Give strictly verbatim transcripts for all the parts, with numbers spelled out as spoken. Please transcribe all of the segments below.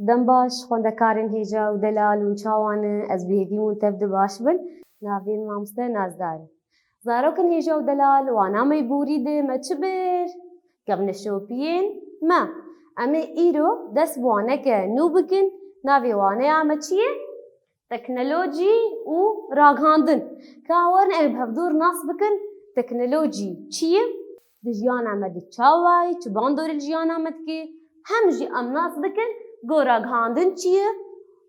Dem baş, xwendekarên hêja û delal hûn çawan in? Ez bi hêvî bûm tev de baş bin. Navê min mamoste Nazdar e. Zarokên hêja û delal, wana me yê borî de me çi bir? Kevneşopiyên me. Em ê îro dest bi waneke nû bikin. Navê waneya me çi ye? Teknolojî û ragihandin. Ka werin em bi hevdûr nas bikin, teknolojî çi ye? Di jiyana me de çawa ye, çi bandorê li jiyana me dike? Hem jî em nas bikin ku ragihandin çi ye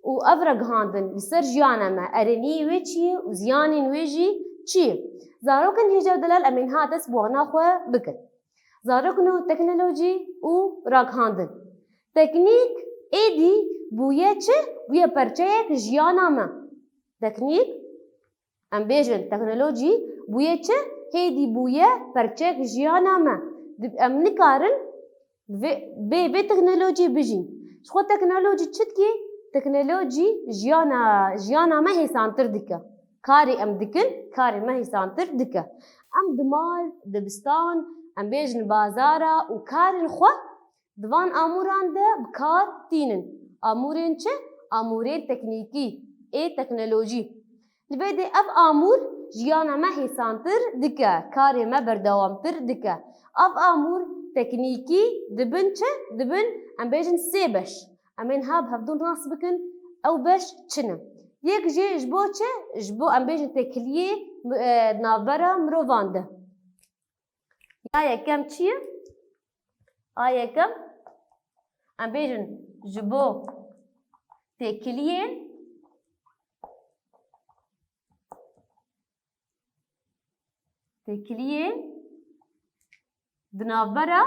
û ev ragihandin li ser jiyana me erêniyê wê çi ye û ziyanên wê jî çi ye? Zarokên hêja û delal, em ê niha dest bi wana xwe bikin. Zarok nû, teknolojî û ragihandin. Teknîk êdî bûye çi? Bûye perçeyek jiyana me. Teknîk, em bêjin teknolojî bûye çi? Hêdî bûye perçeyek jiyana me. Di-, em nikarin vê, bê vê teknolojiyê bijîn. Ji xwe teknolojî çi dike? Teknolojî jiyana, jiyana me hêsantir dike. Karê em dikin, karê me hêsantir dike. Em di mal, dibistan, em bêjin bazara û karên xwe di van amûran de bi kar tînin. Amûrên çi? Amûrên teknîkî, ê teknolojî. Li vê de ev amûr jiyana me hêsantir dike, karê me berdewamtir dike. Ev amûr teknîkî dibin çi? Dibin, em bêjin, sê beş. Em ê niha bi hevdû nas bikin, ew beş çi ne? Yek jê ji bo çi? Ji bo, em bêjin, têkiliyê, e, navbera mirovan de. Ya yekem çi ye? A yekem, em bêjin, ji bo têkiliyên, têkiliyên di navbera,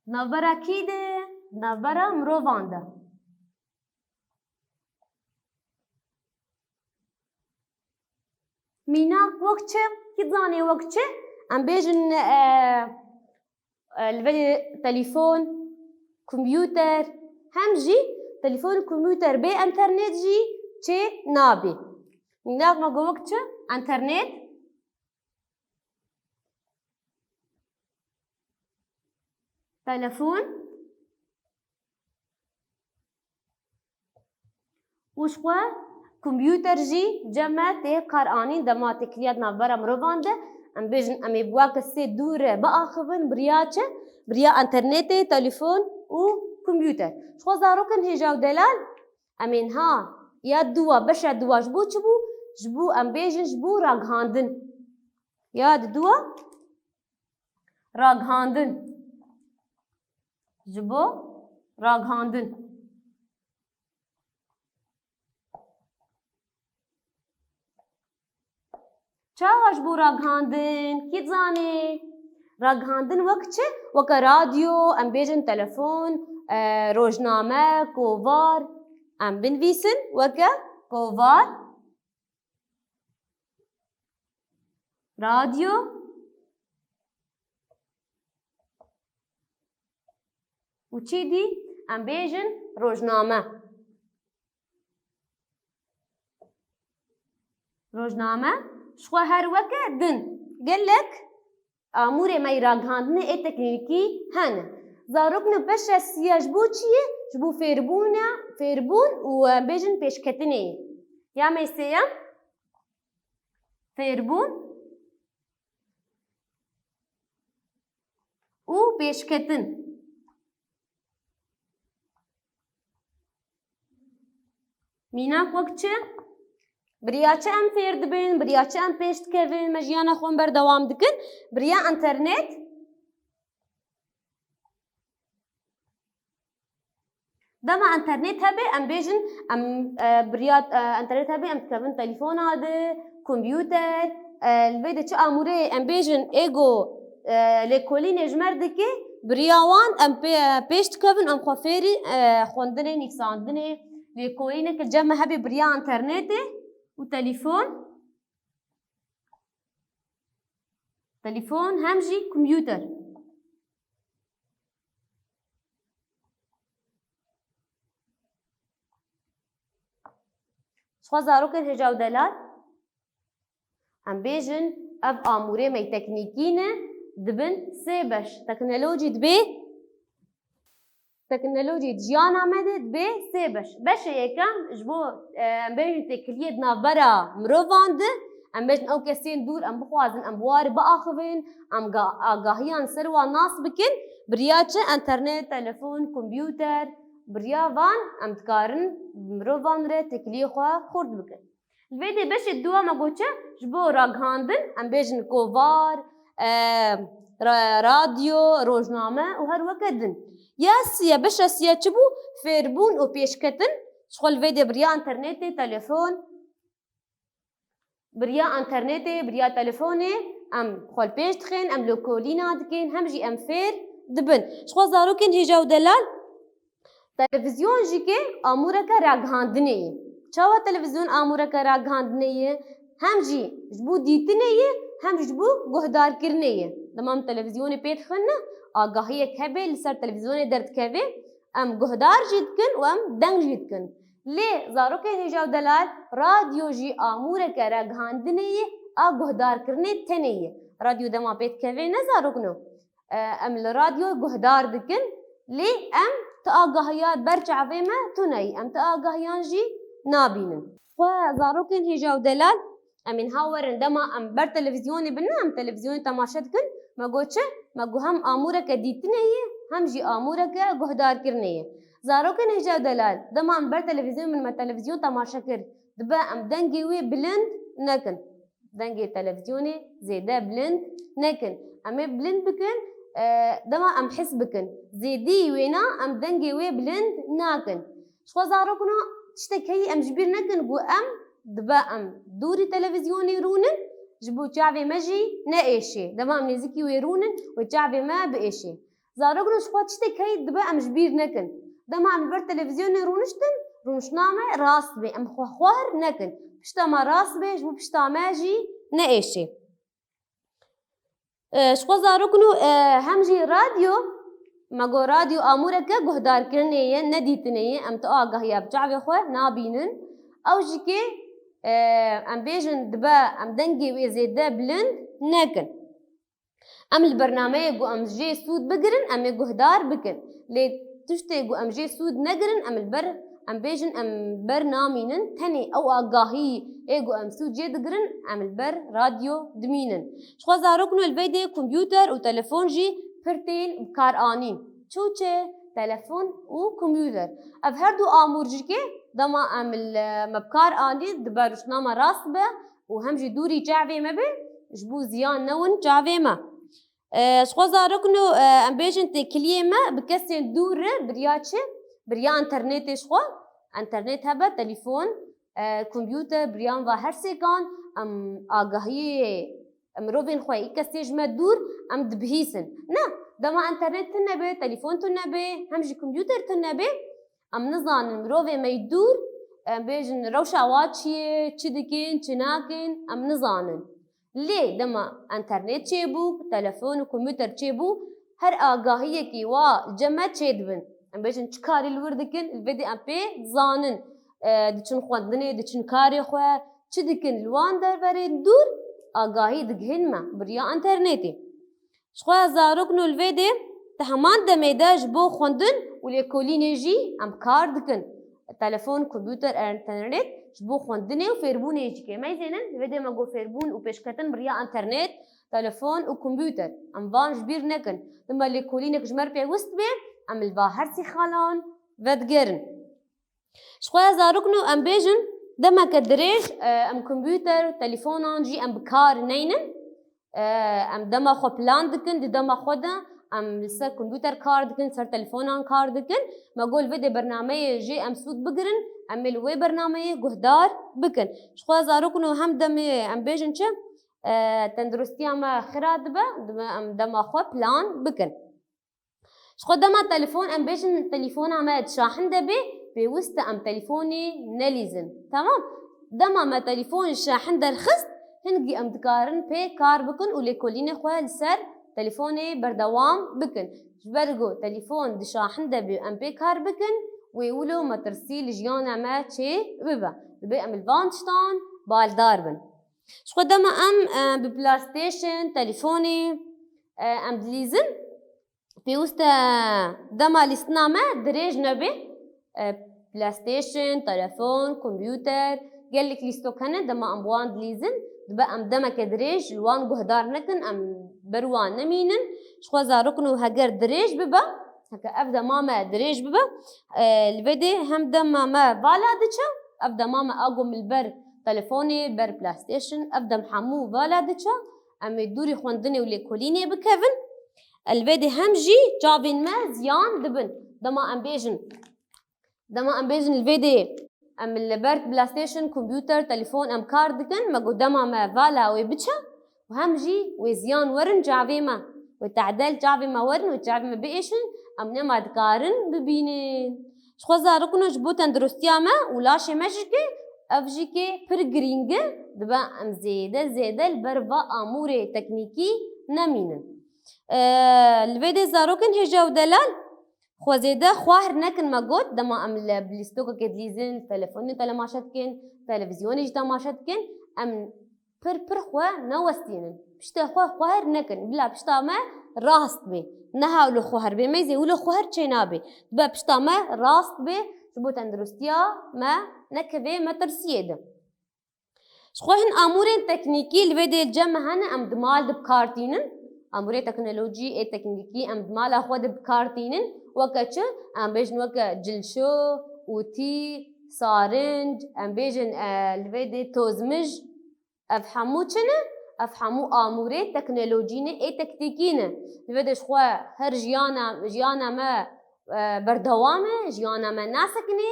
navbera kî de? Navbera mirovan de. Mînak wek çi? Kî dizanê wek çi? Em bêjin, e, e, li vê telefon, kompûter, hem jî telefon, kompûter bê enternet jî çê nabe. Mînak me got wek çi? Enternet. Telefon û ji xwe kompûter jî cem me tê karanîn dema têkiliya di navbera mirovan de. Em bêjin, em ê bi weke sê dû re biaxivin, bi riya çi? Bi riya enternetê, telefon û kompûter. Ji xwe zarokên hêja û delal, em ê niha ya dûwa, beşa dûwa ji bo çi bû? Ji bo, em bêjin, ji bo ragihandin. Ya di dûwa ragihandin. Ji bo ragihandin. Çawa ji bo ragihandin? Kî dizanê? Ragihandin wek çi? Weke radyo, em bêjin telefon, e, rojname, kovar. Em binivîsin weke kovar. Radyo û çi dî? Em bêjin rojname. Rojname ji xwe her weke din. Gelek amûrê me yê ragihandinê ê teknîkî hene. Zarok ne beşa siya ji bo çi ye? Ji bo fêrbûna, fêrbûn û, em bêjin, pêşketinê ye. Ya me sêyem, fêrbûn û pêşketin. Mînak wek çi? Bi riya çi em fêr dibin? Bi riya çi em pêş dikevin? Me jiyana xwe berdewam dikin. Bi riya enternet. Dema enternet hebe, em bêjin, em, e, bi riya, e, enternet hebe, em dikevin telefona de, kompûter, e, li vê de çi amûrê, em bêjin, ê go, e, lêkolînê ji me re dike, bi riya wan em pê-, pêş dikevin, em xwe fêrî, e, xwendinê, nivîsandinê, lêkolîneke cem me hebe bi riya enternetê û telefon. Telefon hem jî kompûter. Ji xwe zarokên hêja û delal, em bêjin, ev amûrê me yê teknîkî ne, dibin sê beş. Teknolojî dibê teknolojî di jiyana me de dibe sê beş. Beşê yekem ji bo, e, em bêjin têkiliyê di navbera mirovan de, em bêjin ew kesên dûr em bixwazin, em bi wan re biaxivin, em ga-, agahiyan ser wan nas bikin, bi riya çi? Enternet, telefon, kompûter, bi riya van em dikarin mirovan re têkiliyê xwe xurt bikin. Li vê dê beşê dûa me got çi? Ji bo ragihandin, em bêjin kovar, e, ra-, radyo, rojname û her weke din. Ya siya, beşa siya çi bû? Fêrbûn û pêşketin. Ji xwe li vê dê bi riya internetê, telefon, bi riya internetê, bi riya telefonê em xwe li pêş dixin, em lêkolîna dikin, hem jî em fêr dibin. Ji xwe zarokên hêja û delal, televîzyon jî ke amûreke ragihandinê ye. Çawa televîzyon amûreke ragihandinê ye? Hem jî ji bo dîtinê ye, hem jî ji bo guhdarkirinê ye. Dema em televîzyonê pê dixin, agahiyek hebe li ser televîzyonê derdikeve, em guhdar jî dikin û em deng jî dikin. Lê zarokên hêja û delal, radyo jî amûreke ragihandinê ye, a guhdarkirinê tenê ye. Radyo dema pê dikeve ne zarokno. E, em li radyo guhdar dikin, lê em ti agahiya ber çavê me tune ye, em ti agahiyan jî nabînin. Xwe zarokên hêja û delal, em ên ha werin dema em ber televîzyonê bin, em televîzyonê temaşe dikin, me got çi? Me got hem amûreke dîtinê ye, hem jî amûreke guhdarkirinê ye. Zarokên hêja û delal, dema em ber televîzyon bin, me televîzyon temaşe kir, dibe em dengê wê bilind nekin. Dengê televîzyonê zêde bilind nekin. Em ê bilind bikin, e, dema em his bikin. Zêdî wêna em dengê wê bilind nakin. Ji xwe zarokno tiştek heyî em ji bîr nekin ku em dibe em dûrî televîzyonê rûnin, ji bo çavê me jî neêşê. Dema em nêzîkî wê rûnin, wê çavê me biêşê. Zarokno ji xwe tiştek heyî dibe em ji bîr nekin. Dema em li ber televîzyonê rûniştin, rûniştina me rast be, em xwe xwar nekin. Pişta me rast be, ji bo pişta me jî neêşê. E, ji xwe zarokno, e, hem jî radyo, me got radyo amûreke guhdarkirinê ye, ne dîtinê ye, em ti agahiya bi çavê xwe nabînin. Ew jî ke, e, em bêjin dibe em dengê wê zêde bilind nekin. Em li bernameyê ku em jê sûd bigirin, em ê guhdar bikin. Lê tiştê ku em jê sûd negirin, em li ber, em bêjin, em ber namînin. Tenê ew agahî ê ku em sûd jê digirin, em li ber radyo dimînin. Ji xwe zarokno li vê dê kompûter û telefon jî pir tên bi kar anîn. Çûçe, telefon û kompûter. Ev her du amûr jî ke dema em li, me bi kar anî, dibe rûşna me rast be, û hem jî dûrî çavê me be, ji bo ziyan newin çavê me. E, ji xwe zarokno, e, em bêjin têkiliyê me bi kesên dûr re bi riya çi? Bi riya înternetê ji xwe. Înternet hebe, telefon, e, kompûter, bi riyan va her sêkan em agahiyê mirovên xwe, î kesê ji me dûr em dibihîsin. Ne, dema înternet tune be, telefon tune be, hem jî kompûter tune be, em nizanin mirovê me yî dûr, em bêjin rewşa wa çi ye, çi dikin, çi nakin, em nizanin. Lê dema înternet çêbû, telefon û kompûter çêbû, her agahiyekî wa li cem me çêdibin. Em bêjin çi karî li wir dikin, li vê dê em pê dizanin. E, diçin xwendinê, diçin karê xwe, çi dikin li wan derverên dûr, agahî digihîn me bi riya înternetê. Ji xwe zarokno li vê dê di heman demê de ji bo xwendin û lêkolînê jî em kar dikin. Telefon, kompûter, înternet ji bo xwendinê û fêrbûnê jî ke me zênin, li vê dê me got fêrbûn û pêşketin bi riya înternet, telefon û kompûter. Em van ji bîr nekin. Dema lêkolînek ji me re pêwist bê, em li va her sî xalan vedigerin. Ji xwe zarokno em bêjin, demeke dirêj, e, em kompûter, telefonan jî em bi kar neynin. E, em dema xwe plan dikin, di dema xwe de em li ser kompûter kar dikin, ser telefonan kar dikin. Me got li vê dê bernameyê jê em sûd bigirin, em ê li wê bernameyê guhdar bikin. Ji xwe zarokno hem demê em bêjin çi, e, tenduristiya me xira dibe, dibe em dema xwe plan bikin. Ji xwe dema telefon, em bêjin telefona me di şahin de bê, pêwist e em telefonê nelîzin. Temam? Dema me telefon ji şahin derxist, hingî em dikarin pê kar bikin û lêkolînê xwe li ser telefonê berdewam bikin. Ji ber ku telefon di şahin de bê em pê kar bikin, wê wilo metirsî li jiyana me çê bibe. Dibê em li van tiştan baldar bin. Ji xwe dema em, e, bi PlayStation, telefonê, e, em dilîzin, pêwist e dema lîstina me dirêj nebe. E, PlayStation, telefon, kompûter, gelek lîstok hene, dema em bi wan dilîzin, dibe em demeke dirêj li wan guhdar nekin, em ber wan nemînin. Ji xwe zarokin û heger dirêj bibe, heke ev dema me dirêj bibe, e, li vê dê hem dema me vala diçe, ev dema me a ku em li ber telefonê, ber PlayStation, ev dem hemû vala diçe, em ê dûrî xwendinê û lêkolînê bikevin. Li vê dê hem jî çavên me ziyan dibin. Dema em bêjin, dema em bêjin li vê dê em li ber PlayStation, kompûter, telefon em kar dikin, me got dema me vala wê biçe û hem jî wê ziyan werin çavê me, wê tehdel çavê me werin, wê çavê me biêşin, em nema dikarin bibînin. Ji xwe zarokin û ji bo tenduristiya me û laşê me jî ke ev jî ke pir girîng e, dibe em zêde zêde li ber va amûrê teknîkî nemînin. Ee, li vê dê zarokên hêja û delal xwe zêde xwahir nekin, me got, dema em li lîstokekê dilîzin, telefonê temaşe dikin, televîzyonê jî temaşe dikin, em pir pir xwe newestînin. Piştê xwe xwahir nekin. Bila pişta me rast bê. Neha wilo xwahir bê. Me zê wilo xwahir çênabê. Dibe pişta me rast bê. Ji bo tenduristiya me nekevê metirsiyê de. Ji xwe hin amûrên teknîkî li vê dê li cem me hene, em di mal de bi kar tînin. Amûrê teknolojî ê teknîkî em di mala xwe de bi kar tînin. Weke çi? Em bêjin weke cilşo, ûtî, sarinc, em bêjin, e, li vê dê tozmij. Ev hemû çi ne? Ev hemû amûrê teknolojî ne, ê teknîkî ne. Li vê de ji xwe her jiyana, jiyana me, e, berdewam e, jiyana me nasekinê,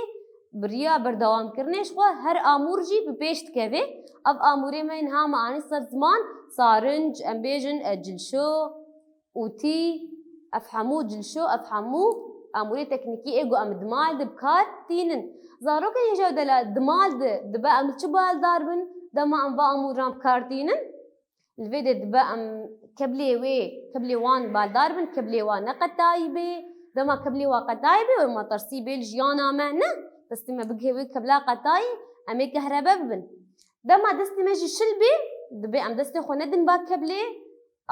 bi riya berdewamkirinê ji xwe her amûr jî bi pêş dikeve. Ev amûrê me yên ha me anî ser ziman, sarinc, em bêjin, e, cilşo, ûtî, ev hemû cilşo, ev hemû amûrê teknîkî ê ku em di mal de bi kar tînin. Zarokên hêja û delal di mal de dibe em li çi baldar bin, dema em va amûran bi kar tînin? Li vê de dibe em keblê wê, keblê wan baldar bin, keblê wan ne qetayî bê. Dema keblê wan qetayî bê, wê metirsî bê li jiyana me, ne? Destê me bigihê wê kebla qetayî, em ê kehrebe bibin. Dema destê me jî şil bê, dibe em destê xwe nedin va keblê.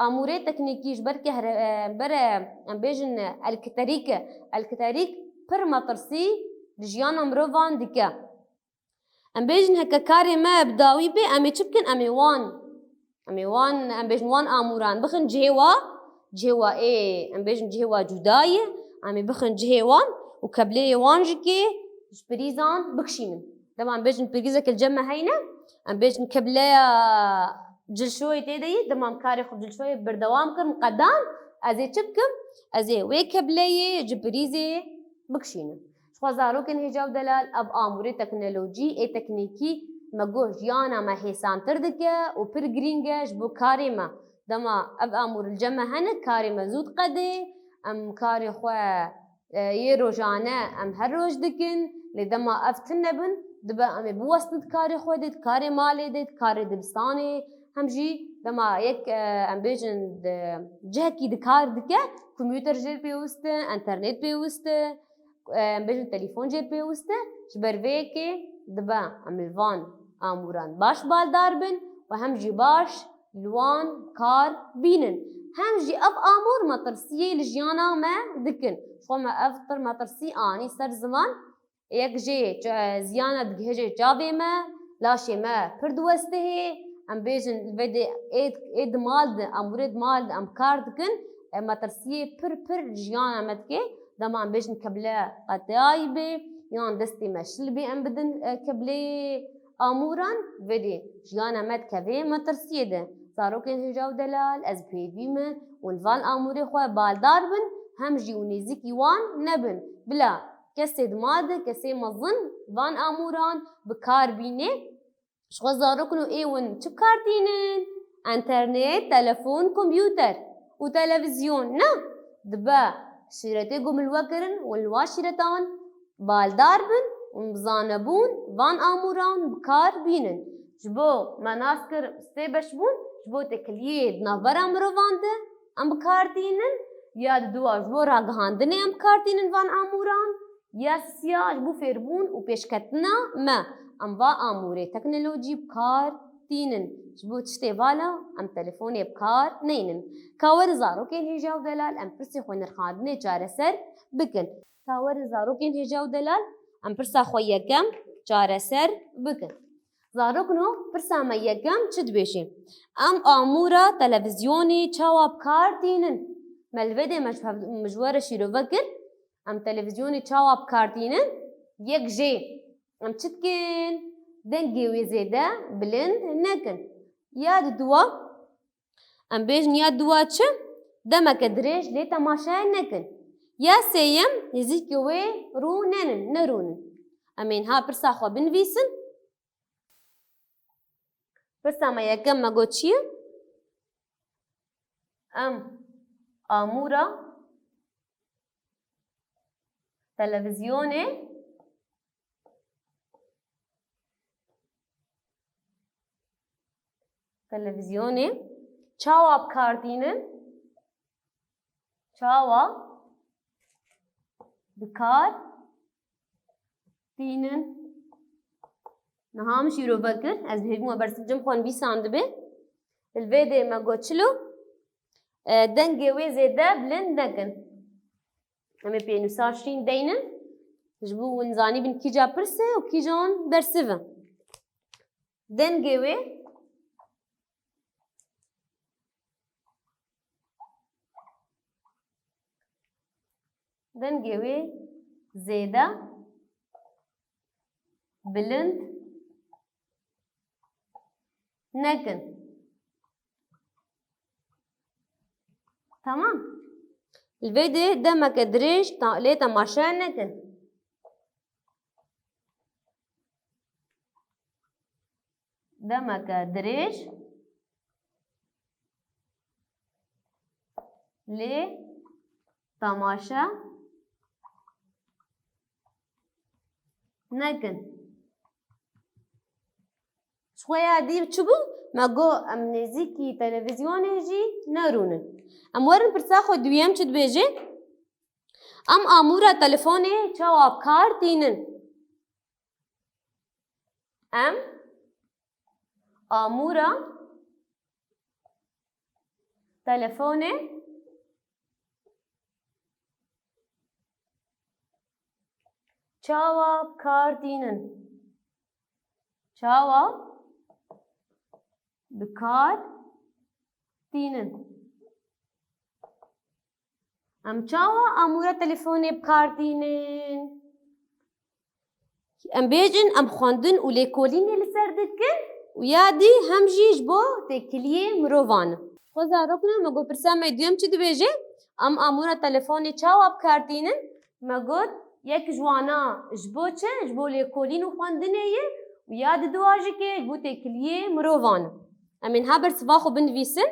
Amûrê teknîkî ji ber kehre-, e, ber, e, em bêjin, e, elektrîk e. Elektrîk pir metirsî li jiyana mirovan dike. Em bêjin heke karê me bi dawî bê, em ê çi bikin? Em ê wan, em ê wan, em bêjin wan amûran bixin cihê wa, cihê wa ê, em bêjin cihê wa cuda ye, em ê bixin cihê wan û kebleyê wan jî kê ji prîzan bikişînin. Dema em bêjin prîzeke li cem me heyne, em bêjin kebleya cilşoyê tê de ye, dema em karê xwe bi cilşoyê berdewam kirin, qedan, ez ê çi bikim? Ez ê wê kebleyê ji prîzê bikişînim. Ji xwe zarokên hêja û delal, ev amûrê teknolojî ê teknîkî me got jiyana me hêsantir dike û pir girîng e ji bo karê me. Dema ev amûr li cem me hene, karê me zû diqede, em karê xwe, e, yê rojane em her roj dikin, lê dema ev tune bin, dibe em ê biwestin di karê xwe de, di karê malê de, di karê dibistanê, hem jî dema yek, e, em bêjin di cihekî di kar dike, kompûter jê pêwist e, enternet pêwist e, em bêjin telefon jê pêwist e, ji ber vê yekê dibe em li van amûran baş baldar bin û hem jî baş li wan kar bînin. Hem jî ev amûr metirsiyê li jiyana me dikin. Xwe me ev pir metirsî anî ser ziman. Yek jê ç-, ziyana digihêje çavê me, laşê me pir diwestihê. Em bêjin li vê dê ê, ê di mal de, amûrê di mal de em kar dikin. E, metirsiyê pir pir jiyana me dike. Dema em bêjin keble qetayî bê, yan destê me şil bê, em bidin, e, kebleyê amûran, vê dê jiyana me dikeve metirsiyê de. Zarokên hêja û delal, ez bi hêvî me, hûn van amûrê xwe baldar bin, hem jî û nêzîkî wan nebin. Bila kesê di mal de, kesê mezin van amûran bi kar bîne. Ji xwe zarok in û ê win çi bi kar tînin? Enternet, telefon, kompûter û televîzyon ne? Dibe şîretê ku min li we kirin, win li wan şîretan baldar bin û bi zanebûn van amûran bi kar bînin. Ji bo me nas kir sê beş bûn, ji bo têkiliyê di navbera mirovan de em bi kar tînin, ya diduwa ji bo ragihandinê em bi kar tînin van amûran, ya sisiya ji bo fêrbûn û pêşketina me. Em va amûrê teknolojî bi kar tînin. Ji bo tiştê vala em telefonê bi kar neynin. Ka werin zarokên hêja û delal em pirsê xwe nirxandinê çareser bikin. Ka werin zarokên hêja û delal em pirsa xwe yekem çareser bikin. Zarokno, pirsa me yekem çi dibêje? Em amûra televîzyonê çawa bi kar tînin? Me li vê dê me ji hev-, me ji we re şîrove kir. Em televîzyonê çawa bi kar tînin? Yek jê. Em çi dikin? Dengê wê zêde bilind nekin. Ya diduwa, em bêjin ya diduwa çi? Demeke dirêj lê temaşe nekin. Ya sêyem, nêzîkî wê rû nenin, nerûnin. Em ê niha pirsa xwe binivîsin. Pirsa me yekem me got çi ye? Em amûra televîzyonê, televîzyonê çawa bi kar tînin? Çawa bi kar tînin? Niha min şîrove kir, ez bi hêvî me bersiv cem xwe nivîsandibe. Li vê dê me got çilo, e, dengê wê zêde bilind nekin. Em ê pênûsa şîn deynin, ji bo hûn zanîbin kîja pirs e û kîjan bersiv e. Dengê wê, dengê wê zêde bilind nekin. Tamam. Li vê dê demeke dirêj ta-, lê temaşe nekin. Demeke dirêj lê temaşe nekin. Ji xwe ya dî çi bû? Me got, em nêzîkî televîzyonê jî nerûnin. Em werin pirsa xwe duyem çi dibêje? Em amûra telefonê çawa bi kar tînin? Em amûra telefonê çawa bi kar tînin? Çawa bi kar tînin? Em çawa amûra telefonê bi kar tînin? Em bêjin, em xwendin û lêkolînê li ser dikin û ya dî hem jî ji bo têkiliyê mirovan in. Xwe zarokno, me got pirsa me duyem çi dibêje? Em amûra telefonê çawa bi kar tînin? Me got, yek ji wana ji bo çi? Ji bo lêkolîn û xwendinê ye û ya diduwa jikê ji bo têkiliyê mirovan in. Em ê niha bersiva xwe binivîsin.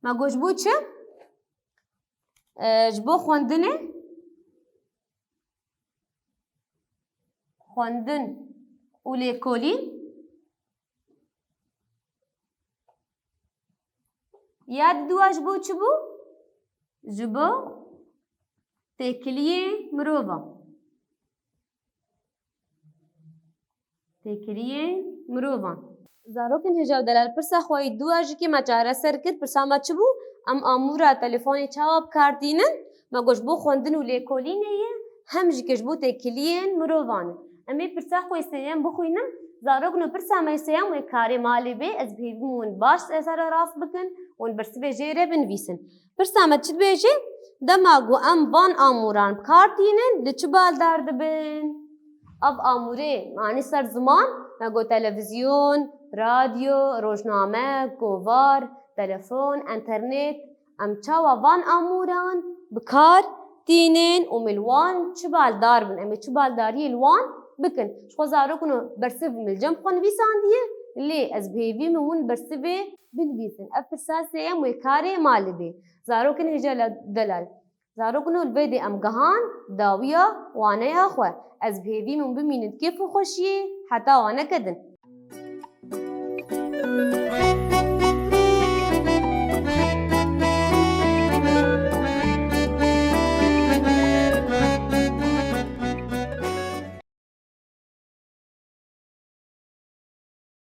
Me got ji bo çi? E, ji bo xwendinê, xwendin û lêkolîn. Ya diduwa ji bo çi bû? Ji bo têkiliyê mirovan. Têkiliyên mirovan. Zarokên hêja û delal, pirsa xwe yî dû a jikê me çareser kir. Pirsa me çi bû? Em amûra telefonê çawa bi kar tînin? Me got ji bo xwendin û lêkolînê ye, hem jî ke ji bo têkiliyên mirovan e. Em ê pirsa xwe yê sêyem bixwînin. Zarokno, pirsa me yê sêyem wê karê malê bê, ez bi hêvî me hûn baş sererast bikin û hûn bersivê jê re binivîsin. Pirsa me çi dibêje? Dema ku em van amûran bi kar tînin, li çi baldar dibin? Ev amûrê, yanî ser ziman, me got televîzyon, radyo, rojname, kovar, telefon, enternet. Em çawa van amûran bi kar tînin û em ê li wan çi baldar bin? Em ê çi baldariyê li wan bikin? Ji xwe zarokno bersiv min li cem xwe nivîsandiye, lê ez bi hêvî me hûn bersivê binivîsin. Ev pirsa sêyem wê karê malê bê. Zarokên hêja delal. Zarokno, li vê dê em gihan dawiya waneya xwe. Ez bi hêvî me hûn bimînin kêf û xweşiyê heta waneke din.